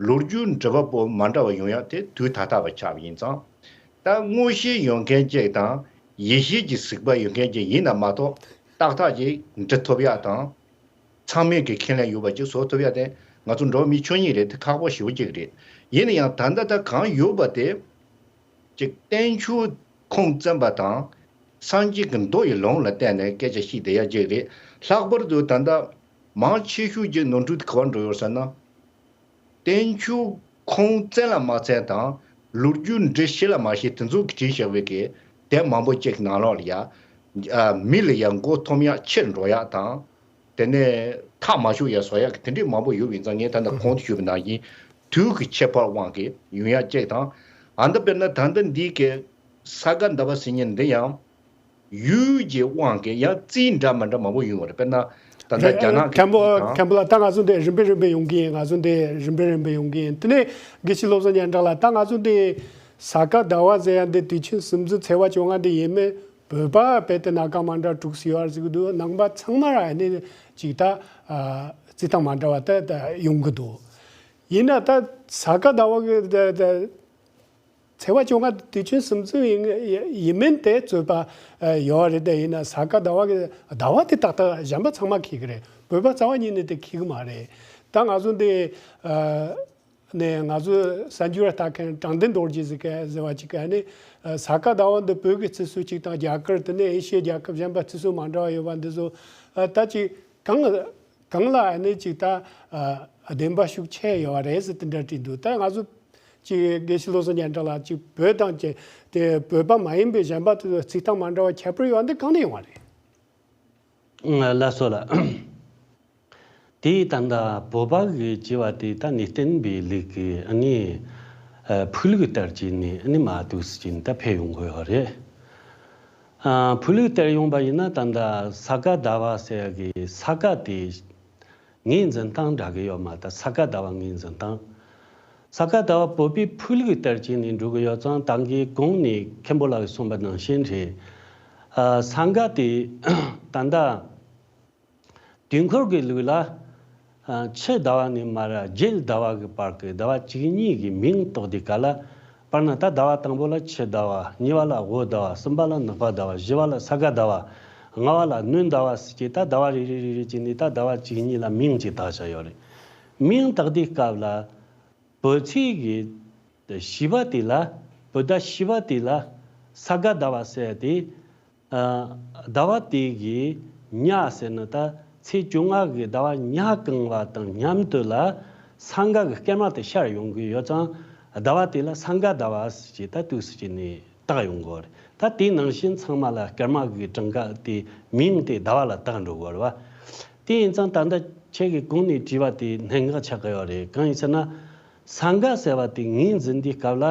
ལོ་རྒྱུས་འབྲི་བ་པོ་མ་འདྲ་བ་ཡོང་ཡག་དེ་དུས་ད་ལྟ་བ་ཆགས་པ་ཡིན་ཙང་། ད་མངོན་ཤེས་ཡོད་མཁན་ཅིག་དང་ཡིད་ཤེས་ཀྱི་གཟིགས་པ་ཡོད་མཁན་ཅིག་ཡིན་ན་མ་གཏོགས། ཏག་ཏག་ཅིག་འབྲི་ཐུབ་ཡག་དང་། ཚང་མས་ཀྱི་ཁས་ལེན་ཡོད་པ་ཅིག་བཟོ་ཐུབ་ཡ་དེ་ང་ཚོ་འགྲོ་བ་མི་ཆོས་ཉིད་རེད། དེ་ཁག་པོ་ཞེ་པོ་ཅིག་རེད། ཡིན་ན་ཡང་ད་ལྟ་ད་གང་ཡོད་པ་དེ་ཅིག་བསྟན་བཅོས་ཁུངས་བཙན་པ་དང་སངས་རྒྱས་ཀྱི་མདོ་ཡི་ལུང་ལ་བརྟེན་ནས་སྐད་ཆ་བཤད་བསྡད་ཡ་ཅིག་རེད། ལྷག་པར་དུ་ད་ལྟ་མང་ཆེ་ཤོས་ཀྱི་ནོར་འཁྲུལ་དེ་ག་པར་འགྲོ་ཡོད་ཟེར་ན། བསྟན་བཅོས་ཁུངས་བཙན་ལ་མ་བཙན་དང་ལོ་རྒྱུས་འབྲི་ཤེས་ལ་མ་ཤེས་དེ་ཚོ་གིས་བྲིས་བཞག་པའི་གི་དེབ་མང་པོ་ཅིག་ནང་ལོགས་ལ་ཡ། ཨ་མི་ལ་ཡ་མགོ་འཐོམ་ཡག་ཕྱིར་འགྲོ་ཡག་དང་། དེ་ནས་ཐག་མ་ཆོད་ཡ་བཟོ་ཡག་གི་དེ་འདྲས་མང་པོ་ཡོད་པ་ཡིན་ཙང་། ངས་ད་ལྟ་གོང་དུ་ཞུས་པ་ནང་བཞིན་དུས་ཀྱི་ཁྱད་པར་དབང་གིས་ཡོང་ཡག་ཅིག་དང་། ཨ་ད་དཔེར་ན་ད་ལྟ་འདི་གི་ས་ག་ཟླ་བ་ཟེར་མཁན་འདི་ཡང་། ཡུལ་གྱི་དབང་གིས་ཡང་རྩིས་འདྲ་མི་འདྲ་མང་པོ་ཡོང་བ་རེད། དཔེར་ན་ད་ལྟ་རྒྱ་ནག་གི་མཁན་པོ་རྩིས་དང་། མཁན་པོ་ལགས། ད་ང་ཚོ་འདི་རིམ་པས་རིམ་པས་ཡོང་གི་ཡིན། ང་ཚོ་འདི་རིམ་པས་རིམ་པས་ཡོང་གི་ཡིན། དེ་ནས་དགེ་བཤེས་བློ་བཟང་སྙན་གྲགས་ལགས། ད་ང་ཚོ་འདི་ས་ག་ཟླ་བ་ཟེར་ཡ་འདི་དུས་ཆེན་སུམ་ཅུ་ཚེས་པ་བཅོ་ལྔ་འདི་ཡིན་མིན་བོད་པ་རྦད་དེ་སྣ་ཁ་མ་འདྲ་དྲུག་ཙམ་ཡོད་རེད་ཟེར་གི་འདུག། ནང་པ་ཚང་མ་ར་ཨ་ནི་ཅིག་ད་ཨ་རྩིས་སྟངས་མ་འདྲ་བ་ད་ད་ཡོང་གི་འདུག། ཡིན་ན་ད་ས་ག་ཟླ་བ་གི་ད་ད། ཚེས་པ་བཅོ་ལྔ་དུས་ཆེན་སུམ་ཅུ་ཡིན་ཡིན་མིན་དེ་རྩོད་པ་ཡོད་རེད། དེ་ཡིན་ན་ས་ག་ཟླ་བ་གི་ཟླ་བ་དེ་ཏག་ཏག་གཞན་པ་ཚང་མ་འཁེལ་གི་རེད། བོད་པ་རྩ་བ་ཉིད་ནས་དེ་འཁེལ་གི་མ་རེད། ད་ང་ཚོ་འདི་ནས་ང་ཚོ་གསར་འགྱུར་ལྟ་མཁན་དྲང་བདེན་རྡོ་རྗེ་ཟེར་མཁན་ཟེར་བ་ཅིག་གིས་ནི་ས་ག་ཟླ་བ་འདི་བོད་ཀྱི་རྩི་སྲོལ་གཅིག་དང་རྒྱ་གར་དེ་ནས་ཨེ་ཤི་ཡའི་རྒྱལ་ཁབ་གཞན་པ་རྩི་སྲོལ་མ་འདྲ་བ་ཡོད་པ་འདི་ཚོ་ད་ཅིག་གང་གང་ལ་ནི་ཅིག་ད་བདེན་པ་ཤུགས་ཆེ་ཡོད་རེད་ཟེར་དེ་འདྲ་བྲིས་འདུག། ད་ང་ཚོ། ཅིག་དགེ་བཤེས་བློ་བཟང་སྙན་གྲགས་ལགས། ཅིག་བོད་དང་ཅིག་དེ་བོད་པ་མ་ཡིན་པའི་གཞན་པ་དེ་ཚོ་རྩིས་སྟངས་མ་འདྲ་བ་ཁྱད་པར་ཡོད་པ་འདི་གང་ནས་ཡོང་བ་རེད། ལགས་སོ་ལགས། དེ་ད་ལྟ་བོད་པ་གི་བྱས་པ་དེ་ད་ནི་བསྟན་པའི་ལུགས་ཀྱི་ཨ་ནི་ཕུགས་ལུགས་ལྟར་བྱས་ནས་ཨ་ནི་མར་འདུག་སེ་བྱས་ནས་ད་འཕེལ་ཡོང་གི་ཡོད་རེད། ཨ་ཕུགས་ལུགས་ལྟར་ཡོང་པ་ཡིན་ན་ད་ལྟ་ས་ག་ཟླ་བ་ཟེར་ཡ་གི་ས་ག་དེ། ངོས་འཛིན་སྟངས་འདྲ་གི་ཡོད་མ་རེད། ས་ག་ཟླ་བ་ངོས་འཛིན་སྟངས། ས་ག་ཟླ་བ་བོད་པའི་ཕུགས་ལུགས་ལྟར་བྱས་ནས་འགྲོ་གི་ཡོད་ཙང་། ད་གིན་གོང་ནས་མཁན་པོ་ལགས་ཀྱིས་གསུངས་པ་ནང་བཞིན་རེད། ཨ་ས་ག་དེ་ད་ལྟ་དུས་འཁོར་གྱི་ལུགས་ལ་ཨ་ཕྱི་ཟླ་བ་ནས་མར་རྗེས་ཟླ་བ་གི་བར་གྱི་ཟླ་བ་བཅུ་གཉིས་ཀྱི་མིང་བཏགས་དུས་སྐབས་ལ། དཔེར་ན་ད་ཟླ་བ་དང་པོ་ལ་ཕྱི་ཟླ་བ། གཉིས་པ་ལ་དབུ་ཟླ་བ། གསུམ་པ་ལ་ནག་པ་ཟླ་བ། བཞི་པ་ལ་ས་ག་ཟླ་བ། ལྔ་པ་ལ་སྣྲོན་ཟླ་བ་ཟེར་གྱི། ད་ཟླ་བ་རེ་རེ་རེ་རེ་བྱས་ནས་ད་ཟླ་བ་བཅུ་གཉིས་ལ་མིང་གཅིག་བཏགས་བཞག་ཡོད་རེད། མིང་བཏགས་དུས་སྐབས་ལ་བོད་ཚེས་ཀྱི་བཞི་པ་དེ་ལ། བོད་ཟླ་བཞི་པ་དེ་ལ་ས་ག་ཟླ་བ་ཟེར་ཏེ། ཨ་ཟླ་བ་དེ་གི་ཉ་ཟེར་ན་ད་ཚེས་བཅོ་ལྔ་གི་ཟླ་བ་ཉ་གང་བ་དང་མཉམ་དུ་ལ་ས་ག་གི་སྐར་མ་དེ་ཤར་ཡོང་གི་ཡོད་ཙང་། ཟླ་བ་དེ་ལ་ས་ག་ཟླ་བ་ཟེར་གྱི་ད་འདུག་སེ་བྱས་ནས་བཏགས་ཡོང་གི་ཡོད་རེད། ད་དེ་ནང་བཞིན་ཚང་མ་ལ་སྐར་མ་གི་གྲངས་ཀ་དེ་མིང་དེ་ཟླ་བ་ལ་བཏགས་འགྲོ་གི་ཡོད་རེད་བ། དེ་ཡིན་ཙང་ད་ལྟ་ ཁྱེད་ཀྱིས་གོང་ནས་དྲིས་པ་དེ་གནད་འགག་ཆགས་ཀྱི་ཡོད་རེད། གང་ཡིན་ཟེར་ན། ས་ག་ཟེར་བ་དེ་ངོས་འཛིན་དུས་སྐབས་ལ་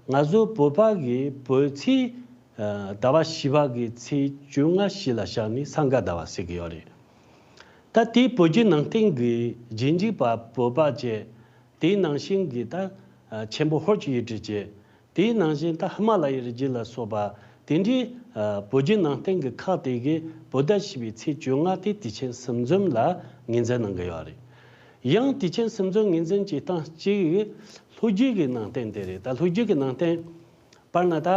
ང་ཚོ་བོད་པ་གི་བོད་ཚེས་ཟླ་བ་བཞི་པ་གི་ཚེས་བཅོ་ལྔ་བཞི་ལ་བཞག་ནས་ས་ག་ཟླ་བ་ཟེར་གྱི་ཡོད་རེད། ད་དེའི་བོད་བརྒྱུད་ནང་བསྟན་གྱི་རྗེས་འཇུག་པ་བོད་པ་བཅས། དེའི་ནང་བཞིན་གྱི་ད་ཆེན་པོ་ཧོར་གྱི་ཡུལ་གྲུ་བཅས། དེའི་ནང་བཞིན་ད་ཧི་མ་ལ་ཡའི་རི་རྒྱུད་ལ་སོགས་པ་དེ་འདྲའི་བོད་བརྒྱུད་ནང་བསྟན་གྱི་ཁག་དེ་གའི་བོད་ཟླ་བཞི་པའི་ཚེས་བཅོ་ལྔ་དེ་དུས་ཆེན་སུམ་འཛོམས་ལ་ངོས་འཛིན་གནང་གི་ཡོད་རེད། ཡང་དུས་ཆེན་སུམ་འཛོམས་ངོས་འཛིན་བྱེད་སྟངས་གཅིག་ལྷོ་རྒྱུད་ཀྱི་ནང་བསྟན་དེ་རེད། ད་ལྷོ་རྒྱུད་ཀྱི་ནང་བསྟན་དཔེར་ན་ད་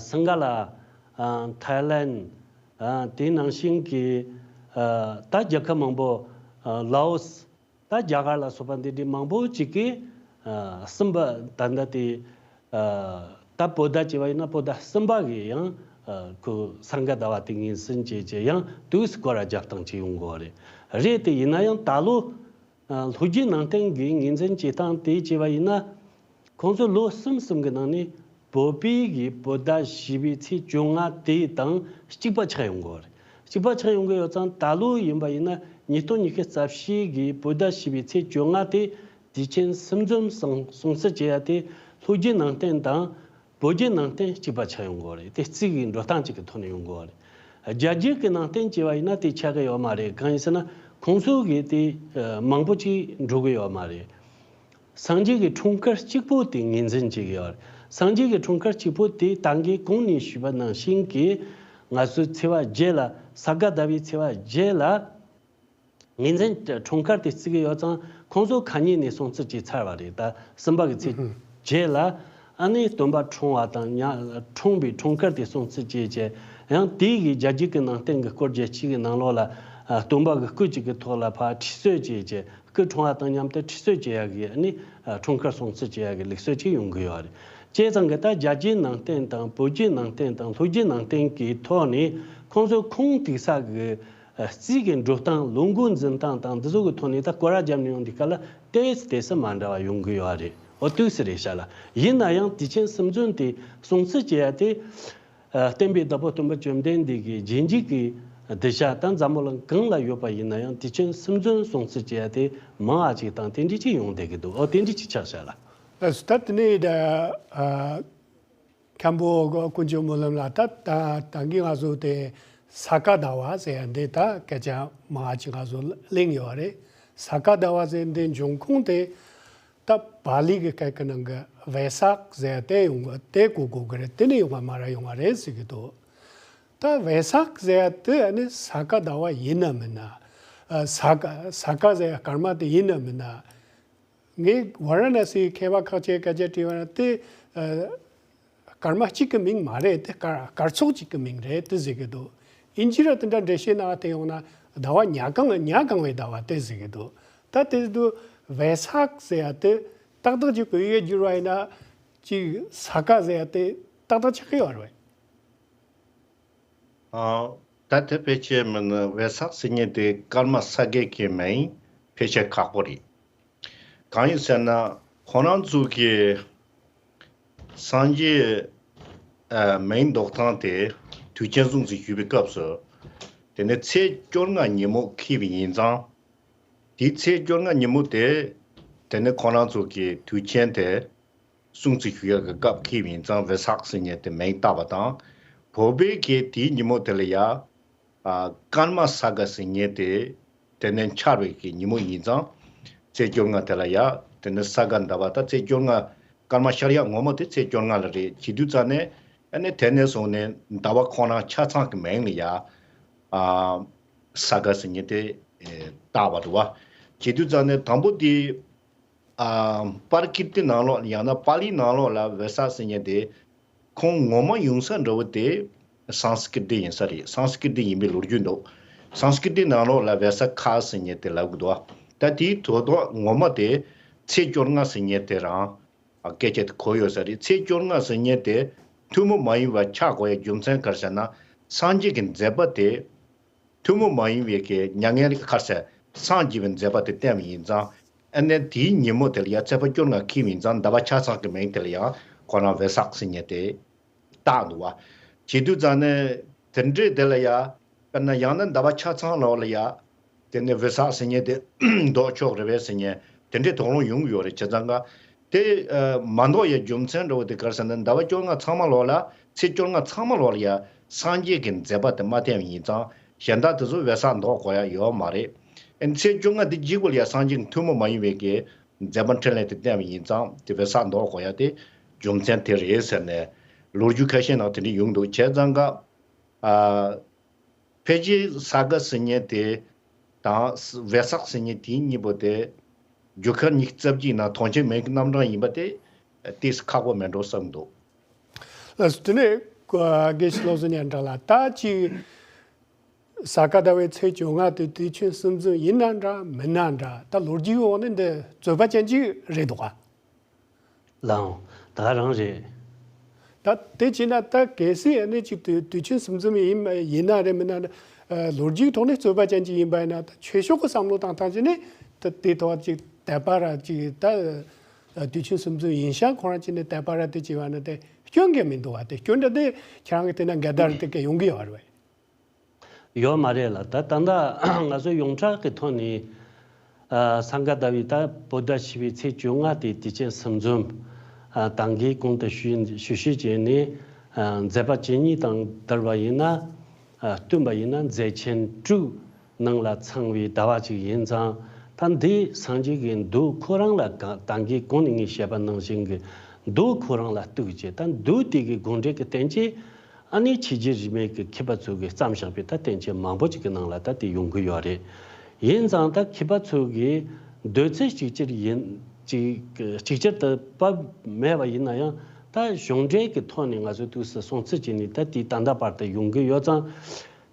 སིངྒ་ལ། ཐའི་ལེན། དེའི་ནང་བཞིན་གྱི་ད་རྒྱལ་ཁབ་མང་པོ། ལའོ་སི། ད་རྒྱ་གར་ལ་སོགས་པ་འདི་འདྲའི་མང་པོ་ཅིག་གིས་གསུམ་པ་ད་ལྟ་དེ་ད་བོད་ཟླ་བྱས་པ་ཡིན་ན་བོད་ཟླ་གསུམ་པ་གི་ཡང་ཁོ་ས་ག་ཟླ་བ་དེ་ངོས་འཛིན་བྱས་བྱས་ཡང་དུས་སུ་སྐོར་ར་རྒྱབ་སྟངས་ཅིག་ཡོང་གི་ཡོད་རེད། རེད་དེ་ཡིན་ན་ཡང་ད་ལོ་ལྷོ་རྒྱུད་ནང་བསྟན་གྱི་ངོས་འཛིན་བྱེད་སྟངས་དེ་བྱས་པ་ཡིན་ན། ཁོང་ཚོ་ལོ་གསུམ་གསུམ་གྱི་ནང་ནས་བོད་པའི་གི་བོད་ཟླ་བཞི་པའི་ཚེས་བཅོ་ལྔ་དེ་དང་གཅིག་པ་ཆགས་ཡོང་གི་ཡོད་རེད། གཅིག་པ་ཆགས་ཡོང་གི་ཡོད་ཙང་ད་ལོ་ཡིན་པ་ཡིན་ན་ཉིས་སྟོང་ཉི་ཤུ་རྩ་བཞི་གི་བོད་ཟླ་བཞི་པའི་ཚེས་བཅོ་ལྔ་དེ་དུས་ཆེན་སུམ་འཛོམས་སྲུང་སྲུང་བརྩི་བྱེད་ཡ་དེ་ལྷོ་རྒྱུད་ནང་བསྟན་དང་བོད་བརྒྱུད་ནང་བསྟན་གཅིག་པ་ཆགས་ཡོང་གི་ཡོད་རེད། དེ་རྩིས་ཀྱི་འགྲོ་སྟངས་གཅིག་གི་ཐོག་ནས་ཡོང་གི་ཡོད་རེད། རྒྱ་རྒྱུད་ཀྱི་ནང་བསྟན་བྱས་པ་ཡིན་ན་དེ་ཆགས་ཀྱི་ཡོད་མ་རེད། གང་ཡིན་ཟེར་ན་ཁོང་ཚོ་གི་དེ་མང་པོ་ཅིག་འགྲོ་གི་ཡོད་མ་རེད། སངས་རྒྱས་ཀྱི་འཁྲུངས་སྐར་གཅིག་པོ་དེ་ངོས་འཛིན་བྱེད་ཀྱི་ཡོད་རེད། སངས་རྒྱས་ཀྱི་འཁྲུངས་སྐར་གཅིག་པོ་དེ་ད་གིན་གོང་ནས་ཞུས་པ་ནང་བཞིན་གྱི་ང་ཚོའི་ཚེས་པ་བརྒྱད་ལ་ས་ག་ཟླ་བའི་ཚེས་པ་བརྒྱད་ལ་ངོས་འཛིན་འཁྲུངས་སྐར་དེ་བརྩི་གི་ཡོད་ཙང་ཁོང་ཚོ་ཁ་ཉིན་ནས་སྲུང་བརྩི་བྱས་ཚར་བ་རེད། ད་གསུམ་པ་གི་ཚེས་བརྒྱད་ལ་ཨ་ནི་སྟོན་པ་འཁྲུངས་པ་དང་ཉ་འཁྲུངས་པའི་འཁྲུངས་སྐར་དེ་སྲུང་བརྩི་བྱས་བྱས་ཡང་དེ་གི་རྒྱ་རྒྱུད་ཀྱི་ནང་བསྟན་གྱི་སྐོར་རྒྱལ་སྤྱི་གི་ནང་ལོགས་ལ་སྟོན་པ་གི་སྐུ་གཅིག་གི་ཐོག་ལ་ཕར་ཁྲི་གསོལ་བྱས་བྱས། སྐུ་འཁྲུངས་པ་དང་མཉམ་དུ་ཁྲི་གསོལ་བྱེད་ཡག་གི་ཨ་ནི་འཁྲུངས་སྐར་སྲུང་བརྩི་བྱེད་ཡག་གི་ལུགས་སྲོལ་ཅིག་ཡོང་གི་ཡོད་རེད། བྱས་ཙང་གི་ད་རྒྱ་རྒྱུད་ནང་བསྟན་དང་བོད་བརྒྱུད་ནང་བསྟན་དང་ལྷོ་རྒྱུད་ནང་བསྟན་གྱི་ཐོག་ནས་ཁོང་ཚོ་ཁོང་དུས་ས་གི་རྩིས་ཀྱི་འགྲོ་སྟངས་ལོ་འགོ་འཛིན་སྟངས་དང་འདི་ཚོ་གི་ཐོག་ནས་ད་སྐོར་ར་བརྒྱབ་ནས་ཡོང་དུས་སྐབས་ལ་ཏོག་ཙམ་ཏོག་ཙམ་མ་འདྲ་བ་ཡོང་གི་ཡོད་རེད། འོ་ཏོག་ཙམ་རེད་ཤག་ལ། ཡིན་ན་ཡང་དུས་ཆེན་སུམ་འཛོམས་དེ་སྲུང་བརྩི་བྱེད་ཡ་དེ། བསྟན་པའི་བདག་པོ་སྟོན་པ་བཅོམ་ལྡན་འདས་ཀྱི་རྗེས་འཇུག་གི་གདུལ་བྱ་དང་འཛམ་བུ་གླིང་གང་ལ་ཡོད་པ་ཡིན་ན་ཡང་དུས་ཆེན་སུམ་འཛོམས་སྲུང་བརྩི་བྱེད་ཡ་དེ་མང་བ་ཅིག་དང་དེ་འདྲ་ཅིག་ཡོང་བསྡད་ཀྱི་འདུག་འོ་དེ་འདྲ་ཅིག་ཆགས་བཞག་ལ། ཨ་ད་དེ་ནས་ད་ཨ་མཁན་པོ་དཀོན་མཆོག་སྨོན་ལམ་ལགས་ད་ད་ད་གིན་ང་ཚོ་དེ་ས་ག་ཟླ་བ་ཟེར་ཡ་འདི་ད་སྐད་ཆ་མང་བ་ཅིག་ང་ཚོ་གླེང་ཡོད་རེད། ས་ག་ཟླ་བ་ཟེར་འདི་འབྱུང་ཁུངས་དེ། ད་པཱ་ལི་གི་སྐད་ཀྱི་ནང་གི་བེ་སག་ཟེར་ཡ་དེ་ཡོང་གི་དེ་གོ་དགོས་ཀྱི་རེད། དེ་ནས་ཡོང་བ་མ་ར་ཡོང་བ་རེད་ཟེར་གྱི་འདུག་ད་བེ་སག་ཟེར་ཡ་དེ་ཨ་ནི་ས་ག་ཟླ་བ་ཡིན་ན་མིན་ན། ཨ་ས་ག་ས་ག་ཟེར་ཡ་སྐར་མ་དེ་ཡིན་ན་མིན་ན། ངས་ཝཱ་ར་ཎ་སིའི་མཁས་པ་ཁག་ཅིག་སྐད་ཆ་དྲིས་པ་ན་དེ་ཨ་སྐར་མ་གཅིག་གི་མིང་མ་རེད། དེ་སྐར་སྐར་ཚོགས་གཅིག་གི་མིང་རེད་དེ་ཟེར་གྱི་འདུག་ཨིན་ཇི་ར་དེ་འདྲ་འགྲེལ་བཤད་གནང་བ་དེ་ཡོང་ན་ཟླ་བ་ཉ་གང་ཉ་གང་བའི་ཟླ་བ་དེ་ཟེར་གྱི་འདུག་ད་དེ་དུས་བེ་སག་ཟེར་ཡ་དེ་ཏག་ཏག་ཅིག་བོད་ཡིག་བསྒྱུར་བ་ཡིན་ན་ཅིག་ས་ག་ཟེར་ཡ་དེ་ཏག་ཏག་ཆགས་ཀྱི་ཡོད་རེད། ཨ། ད་དེ་ཕལ་ཆེར་མིན་ན་བེ་སག་ཟེར་མཁན་དེ་སྐར་མ་ས་གའི་གི་མིང་ཕལ་ཆེར་ཁག་པོ་རེད། གང་ཡིན་ཟེར་ན་ཁོ་རང་ཚོ་གི་སངས་རྒྱས་ཨ་མིང་འདོགས་སྟངས་དེ་དུས་ཆེན་སྲུང་བརྩི་ཞུ་བའི་སྐབས་སུ་དེ་ནི་ཚེས་བཅོ་ལྔ་ཉིན་མོ་འཁེལ་བ་ཡིན་ཙང་། དེའི་ཚེས་བཅོ་ལྔ་ཉིན་མོ་དེ་དེ་ནི་ཁོ་རང་ཚོ་གི་དུས་ཆེན་དེ་སྲུང་བརྩི་ཞུ་ཡག་གི་སྐབས་འཁེལ་བ་ཡིན་ཙང་བེ་སག་ཟེར་མཁན་དེ་མིང་བཏགས་པ་དང་། བོད་པའི་གི་དེའི་ཉིན་མོ་དེ་ལ་ཡ། ཨ་སྐར་མ་ས་ག་ཟེར་མཁན་དེ་དེ་ནས་འཆར་བའི་གི་ཉིན་མོ་ཡིན་ཙང་། ཚེས་བཅོ་ལྔ་དེ་ལ་ཡ་དེ་ནས་ས་ག་ཟླ་བ་ད་ཚེས་བཅོ་ལྔ་སྐར་མ་ཤར་ཡག་ངོ་མ་དེ་ཚེས་བཅོ་ལྔ་ལ་རེད། བྱེད་དུས་ཙ་ནས་ཨ་ནི་དེ་ནས་བཟུང་ནས་ཟླ་བ་ཁོ་རང་ཆ་ཚང་གི་མིང་ལ་ཡ་ཨ་ས་ག་ཟེར་མཁན་དེ་ཨེ་བཏགས་པ་རེད་བ། བྱེད་དུས་ཙ་ནས་དང་པོ་དེ། ཨ་པར་ཀིརྟི་ནང་ལོགས་ཡང་ན་པཱ་ལིའི་ནང་ལོགས་ལ་བེ་སག་ཟེར་མཁན་དེ་ཁོང་ངོ་མ་ཡོང་ས་འདྲ་བོ་དེ་སཾ་སྐྲྀ་ཏ་ཡིན་ས་རེད། སཾ་སྐྲྀ་ཏ་ཡིན་པའི་ལོ་རྒྱུས་འདུག་སཾ་སྐྲྀ་ཏའི་ནང་ལོགས་ལ་བེ་ས་ཁ་ཟེར་མཁན་དེ་ལབ་གི་འདུག་ད་དེའི་དོན་དག་ངོ་མ་དེ་ཚེས་བཅོ་ལྔ་ཟེར་མཁན་དེ་རང་སྐད་ཆ་དེ་གོ་ཡོད་ས་རེད། ཚེས་བཅོ་ལྔ་ཟེར་མཁན་དེ་ཐུན་མོང་མ་ཡིན་པ་ཆགས་དགོས་ཡ་རྒྱུ་མཚན་ག་རེ་ཟེར་ན་སངས་རྒྱས་ཀྱི་མཛད་པ་དེ། ཐུན་མོང་མ་ཡིན་པའི་གི་མྱ་ངན་ལས་ཁར་སེ་སངས་རྒྱས་པའི་མཛད་པ་དེ་བསྟན་པ་ཡིན་ཙང་། ཨ་ནི་དེའི་ཉིན་མོ་དེ་ལ་ཡ་ཚེས་པ་བཅོ་ལྔ་འཁེལ་བ་ཡིན་ཙང་ཟླ་བ་ཆ་ཚང་གི་མིང་དེ་ལ་ཡང་ཁོ་རང་བེ་སག་ཟེར་མཁན་དེ་བཏགས་འདུག་བ། བྱེད་དུས་ཙང་ནས་དེ་འདྲའི་དེ་ལ་ཡ་དཔེར་ན་ཡང་ན་ཟླ་བ་ཆ་ཚང་ལོགས་ལ་ཡ་ དེ་ནས་བེ་སག་ཟེར་མཁན་དེ་ལྡོག་ཆོག་རེད་པས་ཟེར་མཁན་དེ་འདྲའི་དོགས་སློང་ཡོང་གི་ཡོད་རེད། བྱས་ཙང་ཀ་དེ་ཨ་མ་ལྡོག་ཡའི་རྒྱུ་མཚན་འདྲ་བོ་དེ་ག་རེ་ཟེར་ན། ཟླ་བ་བཅོ་ལྔ་ཚང་མ་ལོག་ལ། ཚེས་བཅོ་ལྔ་ཚང་མ་ལོག་ལ་ཡ་སངས་རྒྱས་ཀྱི་མཛད་པ་དེ་མ་བསྟན་པ་ཡིན་ཙང་། གཞན་དག་དེ་ཚོ་བེ་སག་ལྡོག་དགོས་ཡ་ཡོད་མ་རེད། ཨ་ནི་ཚེས་བཅོ་ལྔ་དེ་གཅིག་པུ་ལ་ཡ་སངས་རྒྱས་ཀྱི་ཐུན་མོང་མ་ཡིན་པའི་གི་མཛད་པ་འཕྲིན་ལས་དེ་བསྟན་པ་ཡིན་ཙང་། དེ་བེ་སག་ལྡོག་དགོས་ཡ་དེ་རྒྱུ་མཚན་དེ་རེད་ཟེར་ནས་ལོ་རྒྱུས་ཁ་ཤས་ནང་དེ་འདྲ་ཡོང་འདུག། བྱས་ཙང་ཀ་ཨ། ཕལ་ཆེར་ས་ག་ཟེར་མཁན་དེ་དང་བེ་སག་ཟེར་མཁན་དེ་གཉིས་པོ་དེ་རྒྱུ་སྐར་ཉི་ཤུ་རྩ་གཅིག་ནང་དོན་ཆེན་མིན་གྱི་རྣམ་གྲངས་ཡིན་པ་དེ་ཏོག་ཙམ་ཁག་པོ་མེད་འགྲོ་བསམ་འདུག། ལགས་སོ། དེ་ནས་དགེ་བཤེས་བློ་བཟང་སྙན་གྲགས་ལགས། ད་ཅིག་ས་ག་ཟླ་བའི་ཚེས་བཅོ་ལྔ་དེ་དུས་ཆེན་གསུམ་འཛོམས་ཡིན་ན་འདྲ་མིན་ན་འདྲ། ད་ལོ་རྒྱུས་འོག་ནས་འདི་རྩོད་པ་ཅན་ཅིག་རེད་འདུག་ག། ལགས་འོང་། ད་ག་རང་རེད། ད་དེ་བྱས་ན་ད་གལ་སྲིད་ཨ་ནི་ཅིག་དུས་དུས་ཆེན་གསུམ་འཛོམས་ཡིན་ཡིན་ན་རེད་མིན་ན་རེད། ཨ་ལོ་རྒྱུས་ཐོག་ནས་རྩོད་པ་ཅན་ཅིག་ཡིན་པ་ཡིན་ན། ད་ཆོས་ཕྱོགས་ཀྱི་བསམ་བློ་བཏང་སྟངས་བྱས་ནས་ད་དེ་ཐོག་ཅིག་དད་པ་ར་ཅིག་ད་དུས་ཆེན་གསུམ་འཛོམས་ཡིན་ཤག་ཁོ་རང་བྱས་ནས་དད་པ་ར་དེ་བྱས་པ་ན་དེ་སྐྱོན་གང་མི་འདུག་ག། དེ་སྐྱོན་འདྲ་དེ་ཁྱེད་རང་གི་དེ་ན་འགལ་ཟླ་ར་དེ་ག་ཡོང་གི་ཡོད་རེད་པས། ཡོད་མ་རེད་ལགས། ད་ད་ལྟ་ང་ཚོ་ཡོངས་གྲགས་ཀྱི་ཐོག་ནས་ཨ་ས་ག་ཟླ་བའི་ད་བོད་ཟླ་བཞི་པའི་ཚེས་བཅོ་ལྔ་དེ་དུས་ཆེན་གསུམ་འཛོམས། ཨ་ད་གིན་གོང་དུ་ཞུས་ཞུས་བྱས་ནས་ཨ་མཛད་པ་ཇི་སྙེད་དང་བསྡུར་བ་ཡིན་ན། ཨ་སྟོན་པ་ཡིན་ན་མཛད་ཆེན་དྲུག་ནང་ལ་ཚང་བའི་ཟླ་བ་ཅིག་ཡིན་ཙང་། ད་འདི་སངས་རྒྱས་ཀྱི་མདོ་ཁོ་རང་ལ་ག་ད་གིན་གོང་ནས་ངས་བཤད་པ་ནང་བཞིན་གྱི་མདོ་ཁོ་རང་ལ་གཏུགས་བྱས། ད་མདོ་དེ་གི་དགོངས་འགྲེལ་གྱི་བསྟན་བཅོས་ཨ་ནི་ཕྱི་རྒྱལ་རིས་མེད་ཀྱི་མཁས་པ་ཚོ་གིས་བརྩམས་བཞག་པའི་ད་བསྟན་བཅོས་མང་པོ་ཅིག་གི་ནང་ལ་ད་དེ་ཡོང་གི་ཡོད་རེད། ཡིན་ཙང་ད་མཁས་པ་ཚོ་གིས་འདོད་ཚུལ་གཅིག་གྱུར་ཡིན་གཅིག་གཅིག་གྱུར་དུ་བབས་མེད་པ་ཡིན་ན་ཡང་། ད་གཞུང་འགྲེལ་གྱི་ཐོག་ནས་ང་ཚོས་ཏོག་ཙམ་སྲུང་བརྩི་བྱས་ནས་ད་དེ་ད་ལྟ་བར་དུ་ཡོང་གི་ཡོད་ཙང་།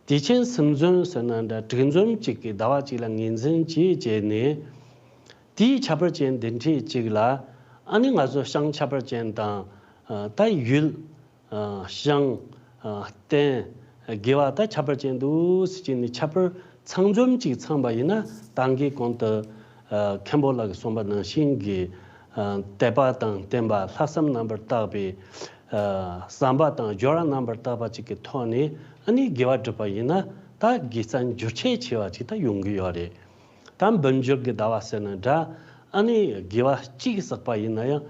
དུས་ཆེན་གསུམ་འཛོམས་ཟེར་ན་འདྲ། དྲུག་འཛོམས་གཅིག་གི་ཟླ་བ་གཅིག་ལ་ངོས་འཛིན་བྱས་བྱས་ནས། དེའི་ཁྱད་པར་ཅན་འདི་འདྲའི་གཅིག་ལ་ཨ་ནི་ང་ཚོ་ཞིང་ཁྱད་པར་ཅན་དང་། ཨ་ད་ཡུལ། ཨ་ཞིང་། ཨ་རྟེན། དགེ་བ་ད་ཁྱད་པར་ཅན་འདུག་ཟེར་གྱི་ནི་ཁྱད་པར་ཚང་འཛོམས་གཅིག་ཚང་པ་ཡིན་ན། ད་གིན་གོང་དུ་ཨ་མཁན་པོ་ལགས་ཀྱིས་གསུངས་པ་ནང་བཞིན་གྱི་ཨ་དད་པ་དང་ལྡན་པ། ལྷག་བསམ་རྣམ་པར་དག་པའི་ཨ་བསམ་པ་དང་སྦྱོར་བ་རྣམ་པར་དག་པ་ཅིག་གི་ཐོག་ནས་ཨ་ནི་དགེ་བ་བསྒྲུབས་པ་ཡིན་ན། ད་དགེ་རྩ་འགྱུར་ཁྱད་ཆེ་བ་ཅིག་ད་ཡོང་གི་ཡོད་རེད། ད་འབུམ་འགྱུར་གྱི་ཟླ་བ་ཟེར་ན་འདྲ། ཨ་ནི་དགེ་བ་གཅིག་བསགས་པ་ཡིན་ན་ཡང་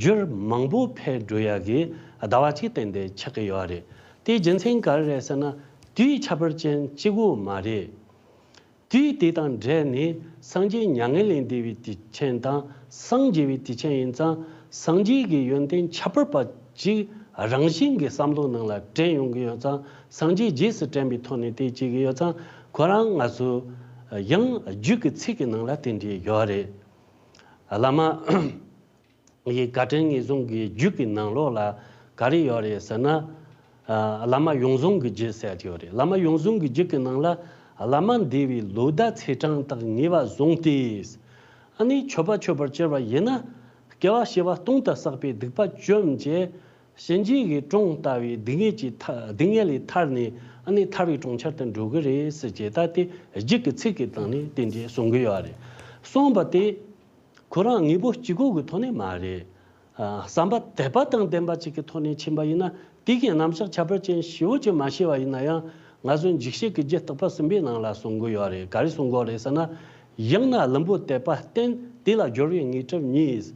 འགྱུར་མང་པོ་འཕེལ་འགྲོ་ཡ་གི་ཟླ་བ་གཅིག་ཏན་ཏན་ཆགས་ཀྱི་ཡོད་རེད། དེའི་རྒྱུ་མཚན་ག་རེ་རེད་ཟེར་ན། དུས་ཁྱད་པར་ཅན་གཅིག་པོ་མ་རེད། དུས་དེ་དང་འབྲེལ་ནས་སངས་རྒྱས་མྱ་ངན་ལས་འདས་པའི་དུས་ཆེན་དང་། སངས་རྒྱས་པའི་དུས་ཆེན་ཡིན་ཙང་། སངས་རྒྱས་ཀྱི་ཡོན་ཏན་ཁྱད་པར་བ་ཅིག་རང་བཞིན་གྱི་བསམ་བློ་ནང་ལ་དྲན་ཡོང་གི་ཡོད་ཙང་། སངས་རྒྱས་རྗེས་སུ་དྲན་པའི་ཐོག་ནས་དེ་བྱེད་ཀྱི་ཡོད་ཙང་། ཁོ་རང་ང་ཚོ་ཡང་རྒྱུད་ཀྱི་ཚིག་གི་ནང་ལ་དེ་འདྲ་ཡོད་རེད། བླ་མ་ཡི་བཀའ་དྲིན་ངེས་བཟུང་གི་རྒྱུད་ཀྱི་ནང་ལོགས་ལ་ག་རེ་ཡོད་རེད་ཟེར་ན། ཨ་བླ་མ་ཡོངས་བཟུང་གི་རྒྱུད་ཟེར་གྱི་ཡོད་རེད། བླ་མ་ཡོངས་བཟུང་གི་རྒྱུད་ཀྱི་ནང་ལ། བླ་མ་འདས་པའི་ལོ་ཟླ་ཚེས་གྲངས་དག་ངེས་པར་བཟུང་སྟེ། ཨ་ནི་མཆོད་པ་མཆོད་པར་གྱུར་པ་ཡིན་ན། སྐྱེ་བ་བྱེ་བ་སྟོང་དུ་བསགས་པའི་སྡིག་པ་བཅོམ་བྱས། གཤིན་རྗེ་གི་གྲོང་ལྟ་བུའི་སྡུག་བསྔལ་གྱི་མཐའ། སྡུག་བསྔལ་ལས་ཐར་ནས་ཨ་ནི་ཐར་བའི་གྲོང་ཁྱེར་དུ་འགྲོ་གི་རེད་ཟེར་གྱི། ད་དེ་རྒྱུད་ཀྱི་ཚིག་གི་སྟེང་ནས་དེ་འདྲ་གསུང་གི་ཡོད་རེད། གསུངས་པ་དེ་ཁོ་རང་དངོས་པོ་གཅིག་པོ་གི་ཐོག་ནས་མ་རེད། ཨ་བསམ་པ་དད་པ་དང་ལྡན་པ་ཅིག་གི་ཐོག་ནས་ཕྱིན་པ་ཡིན་ན། དེ་གི་རྣམ་གཞག་ཁྱད་པར་ཅན་ཞེ་པོ་ཅིག་མ་ཤེས་པ་ཡིན་ན་ཡང་། ང་ཚོ་འཇིགས་བྱེད་ཀྱི་རྒྱུད་བརྟག་པ་གསུམ་པའི་ནང་ལ་གསུང་གི་ཡོད་རེད། ག་རེ་གསུང་གི་ཡོད་རེད་ཟེར་ན། ཡང་ན་བླུན་པོ་དད་པ་བརྟེན། དེ་ལ་སྦྱོར་བའི་དངོས་གྲུབ་བརྙེས།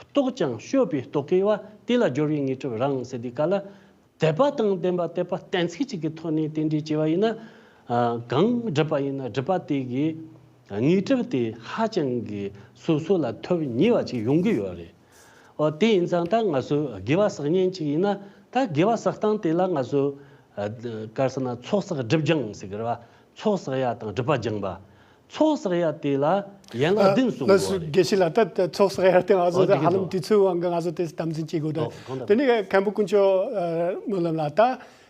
རྟོགས་ཀྱང་སྤྱོད་པས་རྟོག་གེ་བ། དེ་ལ་སྦྱོར་བའི་དངོས་གྲུབ་རང་ཟེར་དུས་སྐབས་ལ། དད་པ་དང་ལྡན་པ། དད་པ་གཏན་ཚིགས་གཅིག་གི་ཐོག་ནས་དེ་འདྲའི་བྱས་པ་ཡིན་ན། ཨ་གང་བསྒྲུབས་པ་ཡིན་ན་སྒྲུབ་པ་དེ་གི་དངོས་གྲུབ་དེ་ཧ་ཅང་གི་སོ་སོ་ལ་ཐོབ་ཉེ་བ་ཅིག་ཡོང་གི་ཡོད་རེད། འོ་དེ་ཡིན་ཙང་ད་ང་ཚོ་དགེ་བ་བསགས་མཁན་ཅིག་ཡིན་ན། ད་དགེ་བ་བསགས་སྟངས་དེ་ལ་ང་ཚོ་ཨ་ག་རེ་ཟེར་ན། ཚོགས་བསགས་སྒྲིབ་སྦྱང་ཟེར་གི་རེད་པ། ཚོགས་བསགས་ཡ་དང་སྒྲིབ་པ་སྦྱང་བ། ཚོགས་བསགས་ཡ་དེ་ལ་ཡན་ལག་བདུན་གསུང་གི་ཡོད་རེད། དགེ་བཤེས་ལགས། ད་ད་ཚོགས་བསགས་ཡ་དེ་ང་ཚོ་ཨོ་དེ་ད་གི་ཧ་ལམ་འདུག། དུས་ཚོད་དབང་གིས་ང་ཚོ་དེ་དམ་འཛིན་བྱེད་དགོས་འདུག། ཨོ་གང་ལྟར། དེ་ནས་མཁན་པོ་དཀོན་མཆོག་ཨ་སྨོན་ལམ་ལགས། ད་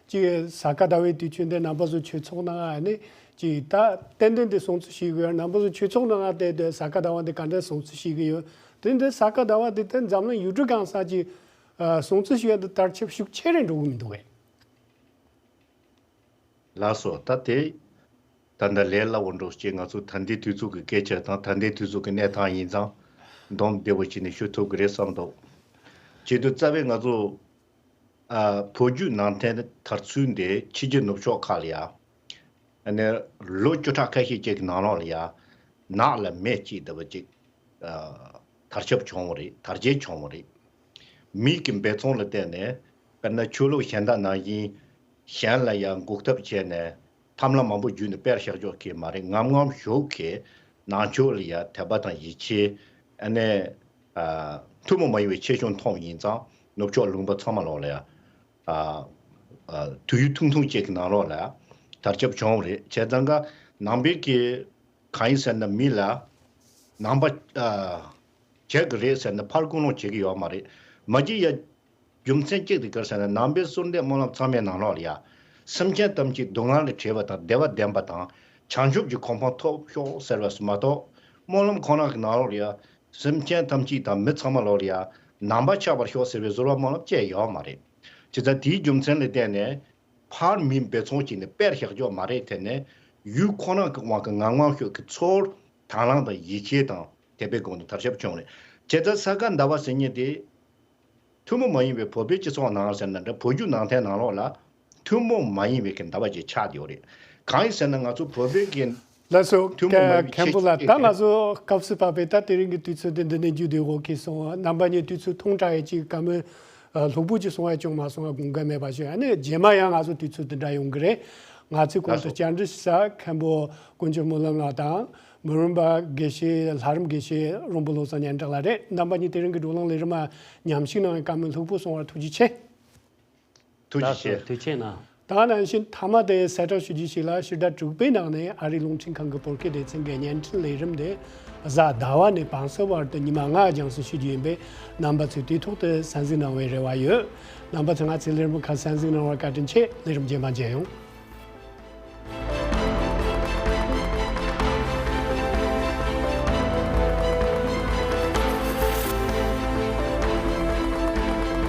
ཅིག་ས་ག་ཟླ་བའི་དུས་ཆེན་དེ་རྣམ་པ་ཚོ་ཆོས་ཚོགས་ནང་ཨ་ནི་ཅིག་ད་ཏན་ཏན་དེ་སྲུང་བརྩི་ཞུ་གི་ཡོད། རྣམ་པ་ཚོ་ཆོས་ཚོགས་ནང་དེ་དེ་ས་ག་ཟླ་བ་འདི་ག་འདྲ་སྲུང་བརྩི་ཞུ་གི་ཡོད། དེ་འདི་ས་ག་ཟླ་བ་འདི་ད་འཛམ་གླིང་ཡུལ་གྲུ་གང་ས་ཅིག་ཨ་སྲུང་བརྩི་ཞུ་ཡ་འདི་དར་ཁྱབ་ཤུགས་ཆེ་རུ་འགྲོ་གི་མི་འདུག་གས། ལགས་སོ། ད་དེ་ད་ལྟ་ལས་སླ་བོ་འགྲོ་ཅེས། ང་ཚོ་ད་ལྟའི་དུས་ཚོད་ཀྱི་སྐད་ཆ་དང་ད་ལྟའི་དུས་ཚོད་ཀྱི་གནས་སྟངས་ཡིན་ཙང་། སྡོམ་བདེ་བོ་བྱས་ནས་ཞུ་ཐུབ་ཀྱི་རེད་བསམ་འདུག། བྱེད་དུས་རྩ་བའི་ང་ཚོ་ཨ་བོད་བརྒྱུད་ནང་བསྟན་དར་ཚུལ་འདི་ཕྱི་རྒྱལ་ནུབ་ཕྱོགས་ཁག་ལ་ཡ་ ཨ་ནི་ལོ་བཅུ་ཕྲག་ཁ་ཤས་ཅིག་གི་ནང་ལོགས་ལ་ཡ་ནགས་ལ་མེ་གཅིག་ལྟ་བུ་ཅིག་ཨ་དར་ཁྱབ་བྱུང་བ་རེད། དར་རྒྱས་བྱུང་བ་རེད། མི་གི་འབད་བརྩོན་ལ་བརྟེན་ནས་དཔེར་ན་ཆོས་ལུགས་གཞན་དག་ནང་བཞིན་གཞན་ལ་ཡང་འགུག་ཐབས་བྱས་ནས་ཐབས་ལམ་མང་པོ་བརྒྱུད་ནས་དཔེར་བཞག་ཆོག་གི་མ་རེད། ངམ་ངམ་ཤུགས་ཀྱིས་ནང་ཆོས་ལ་ཡང་དད་པ་དང་ཡིད་ཆེས། ཨ་ནས་ཨ་ཐུན་མོང་མ་ཡིན་པའི་ཆེ་ཆུང་མཐོང་ཡིན་ཙང་ནུབ་ཕྱོགས་ལུང་པ་ཚང་མ་ལོག་ལ་ཡང་ཨ་ཨ་དུས་ཡུན་ཐུང་ཐུང་ཅིག་གི་ནང་ལོགས་ལ་དར་ཁྱབ་བྱུང་བ་རེད། བྱས་ཙང་ཀ་ནང་པའི་གི་གང་ཡིན་ཟེར་ན་མི་ལ་ནང་པ་ཨ་བྱེད་ཀྱི་རེད་ཟེར་ན་ཕར་ཀུན་སློང་བྱེད་ཀྱི་ཡོད་མ་རེད། མ་གཞི་ཡ་རྒྱུ་མཚན་གཅིག་དེ་ག་རེ་ཟེར་ན་ནང་པའི་གསོལ་འདེབས་སྨོན་ལམ་ཚང་མའི་ནང་ལོགས་ལ་ཡ་སེམས་ཅན་ཐམས་ཅད་སྡུག་བསྔལ་ལས་བྲལ་བ་དང་བདེ་བ་ལྡན་པ་དང་བྱང་ཆུབ་ཀྱི་གོ་འཕང་ཐོབ་ཤོག་ཟེར་བ་མ་གཏོགས་སྨོན་ལམ་ཁོ་ན་གི་ནང་ལོགས་ལ་ཡ་སེམས་ཅན་ཐམས་ཅད་དང་མི་ཚང་མ་ལོགས་ལ་ཡ་ནང་པ་ཆགས་པར་ཤོག་ཟེར་བའི་གསོལ་བ་སྨོན་ལམ་བཅས་ཡོད་མ་རེད། བྱས་ཙང་དེའི་རྒྱུ་མཚན་ལ་བརྟེན་ནས་ཕར་མི་འབད་བརྩོན་བྱས་ནས་དཔེར་བཞག་ཆོག་མ་རེད། དེ་ནས་ཡུལ་ཁོ་ན་གི་དབང་གིས་ངམ་ངམ་ཤུགས་ཀྱིས་ཚུར་དང་བླངས་དང་ཡིད་ཆེས་དང་དད་པའི་སྒོ་ནས་དར་ཁྱབ་བྱུང་རེད། བྱས་ཙང་ས་ག་ཟླ་བ་ཟེར་མཁན་དེ་ཐུན་མོང་མ་ཡིན་པའི་བོད་པའི་སྤྱི་ཚོགས་ནང་ཟེར་ན་འདྲ། བོད་བརྒྱུད་ནང་བསྟན་ནང་ལོགས་ལ་ཐུན་མོང་མ་ཡིན་པའི་གི་ཟླ་བ་ཅིག་ཆགས་བསྡད་ཡོད་རེད། གང་ཡིན་ཟེར་ན་ང་ཚོ་བོད་པའི་གི་ལགས་སོ། ཐུན་མོང་མ་ཡིན་པའི་མཁན་པོ་ལགས། ད་ང་ཚོ་སྐབས་སུ་བབས་པའི་ད་དེ་རིང་གི་དུས་ཚོད་འདི་འདི་ནས་མཇུག་བསྡུ་དགོས་ཀྱི་སོང་། རྣམ་པ་གཉིས་དུས་ཚོད་ཐུང་དྲགས་ཡས་ཅིག་བཀའ་མོལ་ལྷུག་པོ་ཅིག་གསུང་ཡ་བྱུང་མ་སོང་བ་དགོངས་འགལ་མེད་པ་ཞུ། ཨ་ནི་རྗེས་མ་ཡང་ང་ཚོ་དུས་ཚོད་འདི་འདྲ་ཡོང་གི་རེད། ང་ཚོས་གོང་དུ་བཅར་འདྲི་ཞུ་ས་མཁན་པོ་དཀོན་མཆོག་སྨོན་ལམ་ལགས་དང་། མི་རུན་པ་དགེ་བཤེས། ལྷ་རམས་དགེ་བཤེས་རོང་པོ་བློ་བཟང་སྙན་གྲགས་ལགས་རེད། རྣམ་པ་གཉིས་དེ་རིང་གི་བགྲོ་གླེང་ལས་རིམ་མ་མཉམ་ཞུགས་གནང་བའི་བཀའ་མོལ་ལྷུག་པོ་གསུང་བར་ཐུགས་རྗེ་ཆེ། ཐུགས་རྗེ་ཆེ། ཐུགས་རྗེ་ཆེ་གནང་། ད་ནང་བཞིན་མཐའ་མ་དེ་གསལ་བསྒྲགས་ཞུ་རྒྱུ་ཞིག་ལ། ཕྱི་ཟླ་དྲུག་པའི་ནང་ནས་ཨ་རིའི་རླུང་འཕྲིན་ཁང་གི་བོད་སྐད་སྡེ་ཚན་གྱི་བརྙན་འཕྲིན་ལས་རིམ་དེ་གཟའ་ཟླ་བ་ནས་བང་སོ་བར་དུ་ཉི་མ་ལྔ་རྒྱང་སྲིང་ཞུ་རྒྱུ་ཡིན་པས། རྣམ་པ་ཚོས་དུས་ཐོག་ཏུ་གསན་གཟིགས་གནང་བའི་རེ་བ་ཡོད། རྣམ་པ་ཚོས་ང་ཚོའི་ལས་རིམ་ཁག་གསན་གཟིགས་གནང་བར་བཀའ་དྲིན་ཆེ། ལས་རིམ་རྗེས་མ་མཇལ་ཡོང་།